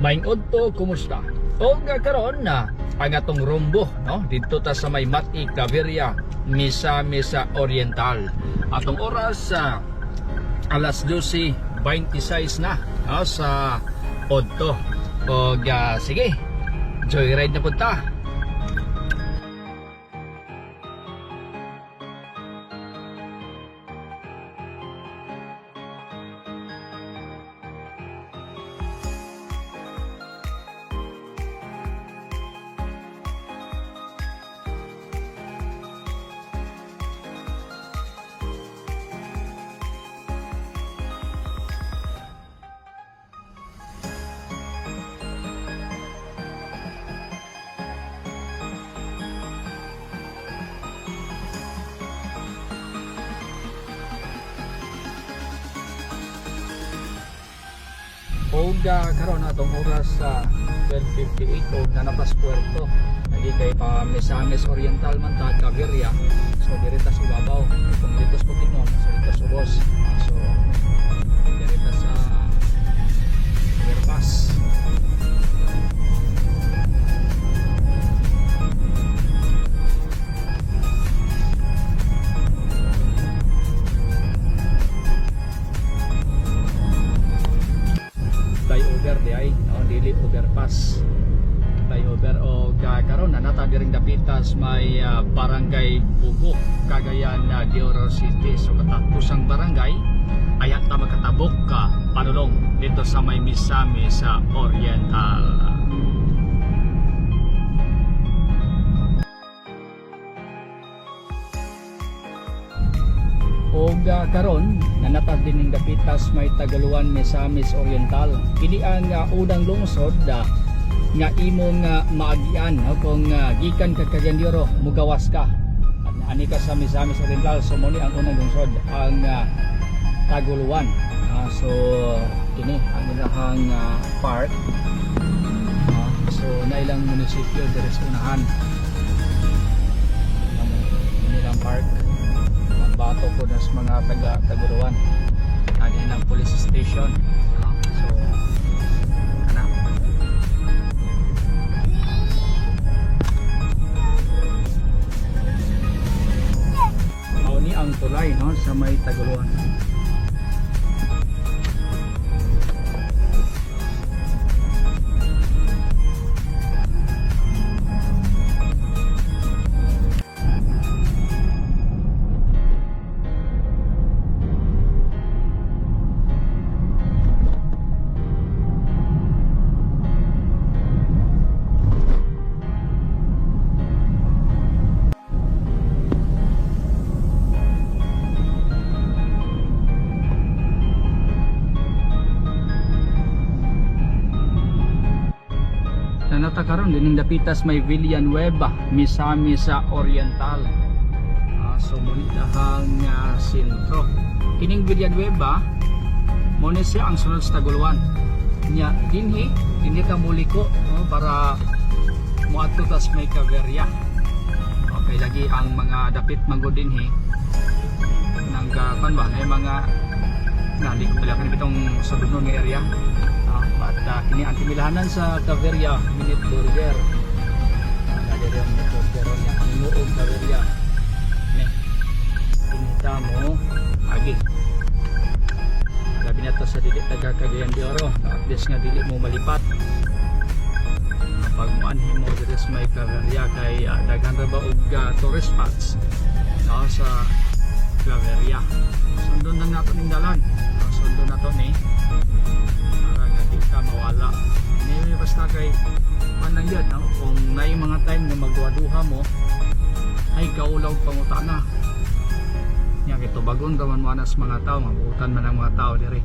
Maayong udto, kumusta? Og karon na ang atong rumbo, no, didto ta sa may Mati Claveria, Misamis Oriental. Atong oras sa alas 12:26 na, no, sa udto. Og sige, joyride na punta. Og karon atong oras sa 12:58 og nanapas Puerto. Lagi kay pa Misamis Oriental man ta, Claveria. So diri ta sa ibabaw. Kung dito sa Bukidnon, so dito sa ubos. So diri ta sa overpass. Flyover di ay, no, dili overpass, flyover. O karon na nata diring dapitas may Barangay Bugo, Cagayan de Oro City. So katapusang barangay ay ta makatabok ka padulong dito sa may Misamis sa Oriental. Og karon nanatag din ning dapitas may Taguluan, Misamis Oriental. Kini ang unang lungsod nga imong maagian, no, kung gikan ka Cagayan de Oro, mugawas ka. At ani ka sa Misamis Oriental, so mo ni ang unang lungsod ang Taguluan. So kini ang unahang park. So nailang munisipyo diri sa unahan. Ang nilang park ang bato po nas mga taga Taguluan. Ani ng police station. So ana. Mao ni ang tulay, no, sa may Taguluan. Nanata karon dining dapitas may Villanueva, Misamis sa Oriental. So mo ni dahang sentro. Kining Villanueva mo ni siya ang sunod sa Taguluan. Nya dinhi dinhi ka muliko, no, para moadto tas may Claveria. Okay lagi ang mga dapit manggod dinhi nang kan ba na mga na di ko pala kanang bitong sa nga area. But kini ang timilahanan sa Claveria, Minute Burger. Diri ang Minute Burger niya ang noong Claveria. Ni. Kinita mo agi. Labi na to sa dili taga Cagayan de Oro. No, at least nga dili mo malipat. Pag muanhin mo diri sa may Claveria kay daghan ra ba og tourist spots, no, sa Claveria. Sundon lang nato ning dalan. No, sundon nato ni para nga di ka mawala. Anyway, basta kay manang yan, no? Kung naay mga time nga magduha-duha mo, ay kaulaw pangutana. Nya kay tubagon ra man mo anas mga tao, mabuutan man ang mga tao diri.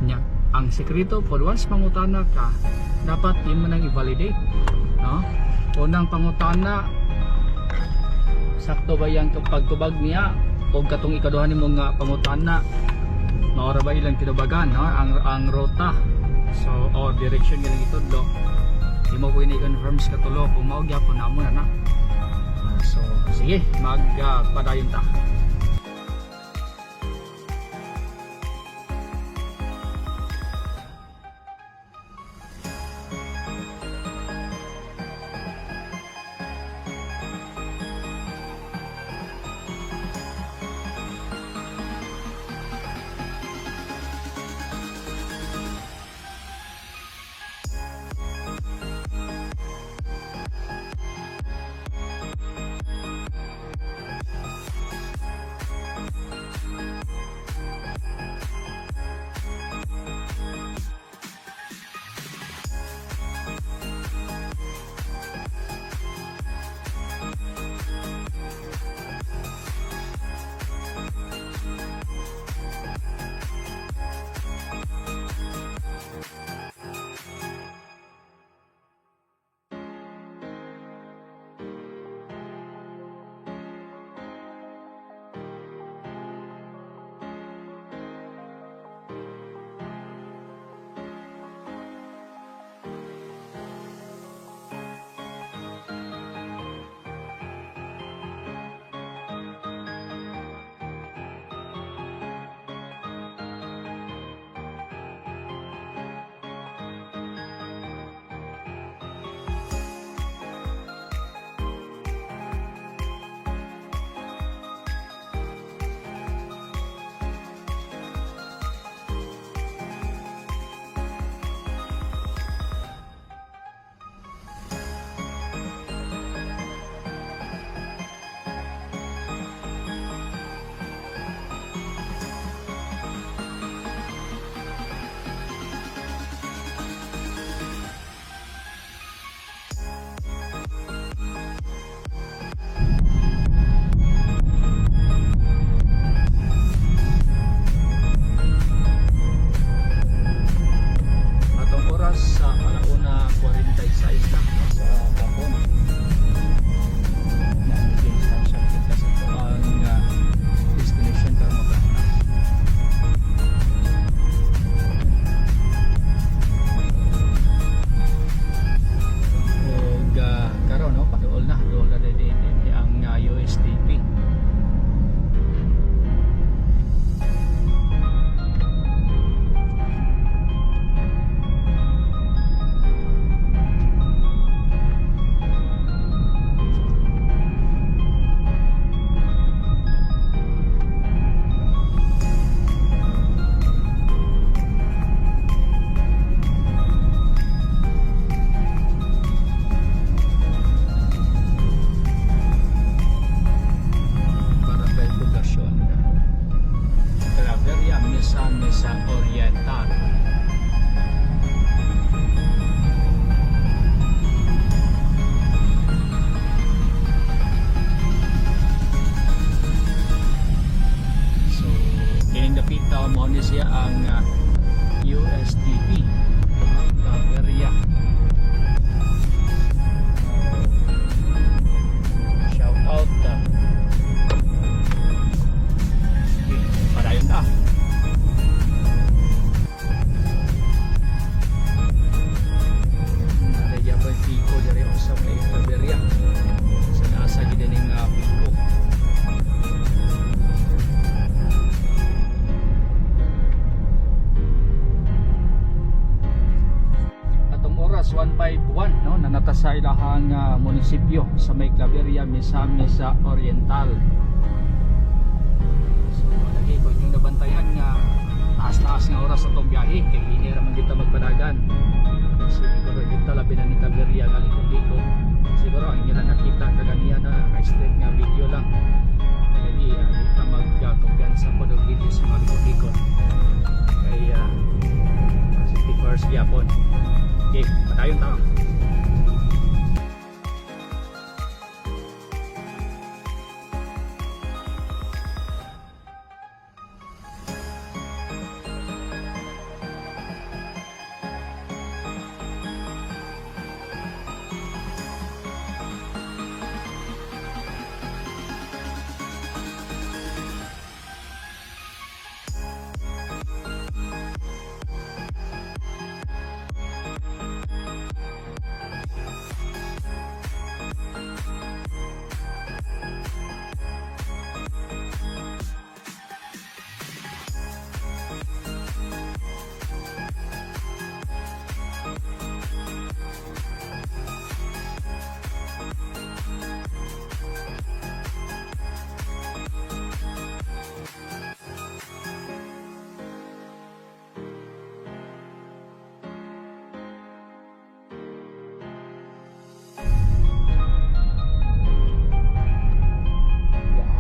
Nya ang sekreto for once mangutana ka, dapat imo nang i-validate, no? Unang pangutana, sakto ba yang pagtubag niya o katong ikaduha nimo nga pangutana, maora ba ilang tinubagan, no, ang ruta, so or direction nga lang itudlo imo ko ini-confirm sa katulo. Kung mao gyapon na mo na na. So sige, magpadayon ta. oras 1:51, no, nanata sa ilahang munisipyo sa may Claveria, Misamis sa Oriental. So lagi ko inyong nabantayan nga taas-taas nga oras sa itong biyahe kay hindi raman kita magpadagan. Siguro kita labi na ni Claveria nga liko-liko. Siguro ang inyo lang nakita kaganiya na ka straight nga video lang. Kaya lagi kita magkumpiyansa po ng video sa mga liko-liko. Kaya 61st gyapon. Okay, padayon ta.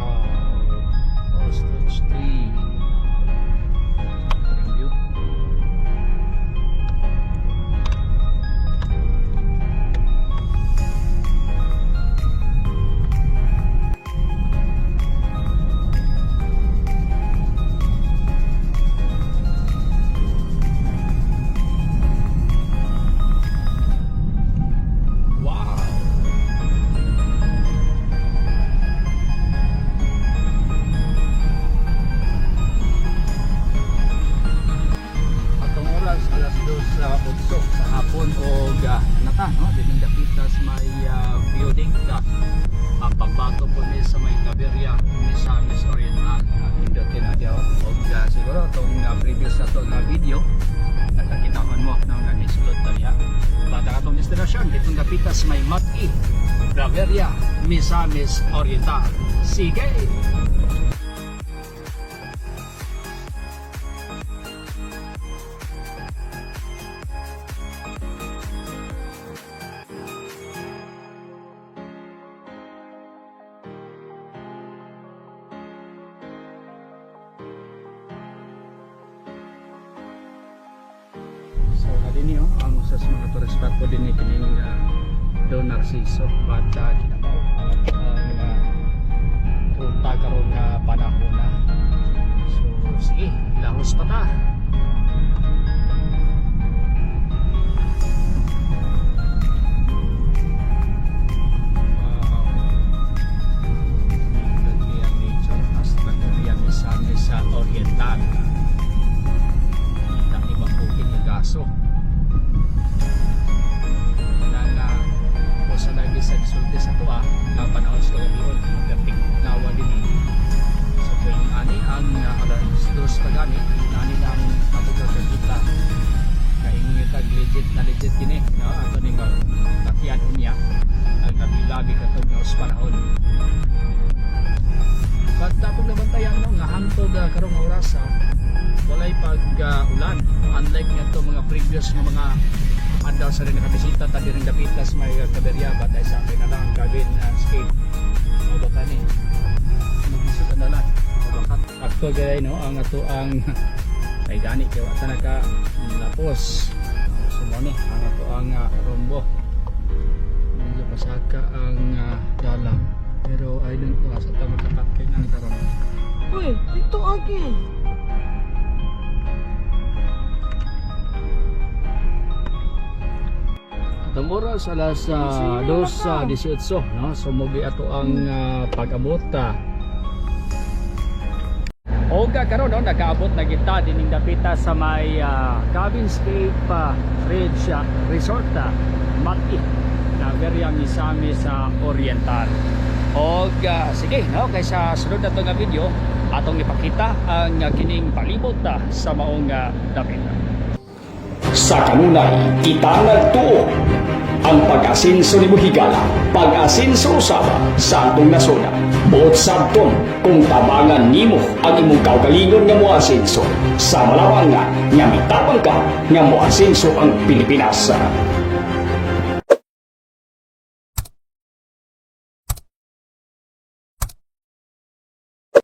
Wow. Ostrich tree. Review. Wow. Atong oras 2:08 sa hapon og nata, no, dining dapita sa may building ka ang pagbato po ni sa may Claveria, Misamis Oriental. Pindutin na diyo og siguro atong previous na to na video nakakitaon mo, no, nga nisulod ta diha. Bata atong destinasyon ditong dapita sa may Mati, Claveria, Misamis Oriental. Sige. So na din oh, ang usa sa mga tourist spot po din ni kining Don Narciso, but kinabaw ang ruta karon nga panahon na. So sige, lahos pa ta. Wow. Nindot niya ang nature as Claveria, Misamis sa Oriental. Kita ni Bangkukin yung gaso. Na na o sa lagi sa gisulti sa tuwa na panahon sa kagabihon perting nawa din eh. So kung ani ang 2:00 pa gani nani na ang atong kakita kaingitag legit na legit kini, no, ato ning lakyan unya ang labi-labi katong nga us panahon. But atong nabantayan, no, nga hangtod karong oras walay pag ulan, unlike ngadto mga previous nga mga adlaw sa rin nakabisita ta diring dapita sa may Claveria. But ay sa akin na lang ang cabin escape o baka ni maglisod ang dalan o baka akto gay, no, ang ato ang kay gani kay wa ta naka lapos. So mo ni ang ato ang rombo. Medyo pasaka ang dalan pero I don't know asa ta makakat kay nang karon. Uy, dito agi. Atong oras 2:18, no, so mogi ato ang pag-abot ta. Oga karon, no, nakaabot na kita dining dapita sa may Cabinscape Ridge Resort, Mati, Claveria, Misamis sa Oriental. Og sige, no, kay sa sunod na to nga video atong ipakita ang kining palibot sa maong dapita. Sa kanunay, kita nagtuo ang pag-asenso nimo higala, pag-asenso usab sa atong nasod. Buot sabton kung tabangan nimo ang imong kaugalingon nga moasenso. Sama lamang nga mitabang ka nga moasenso ang Pilipinas.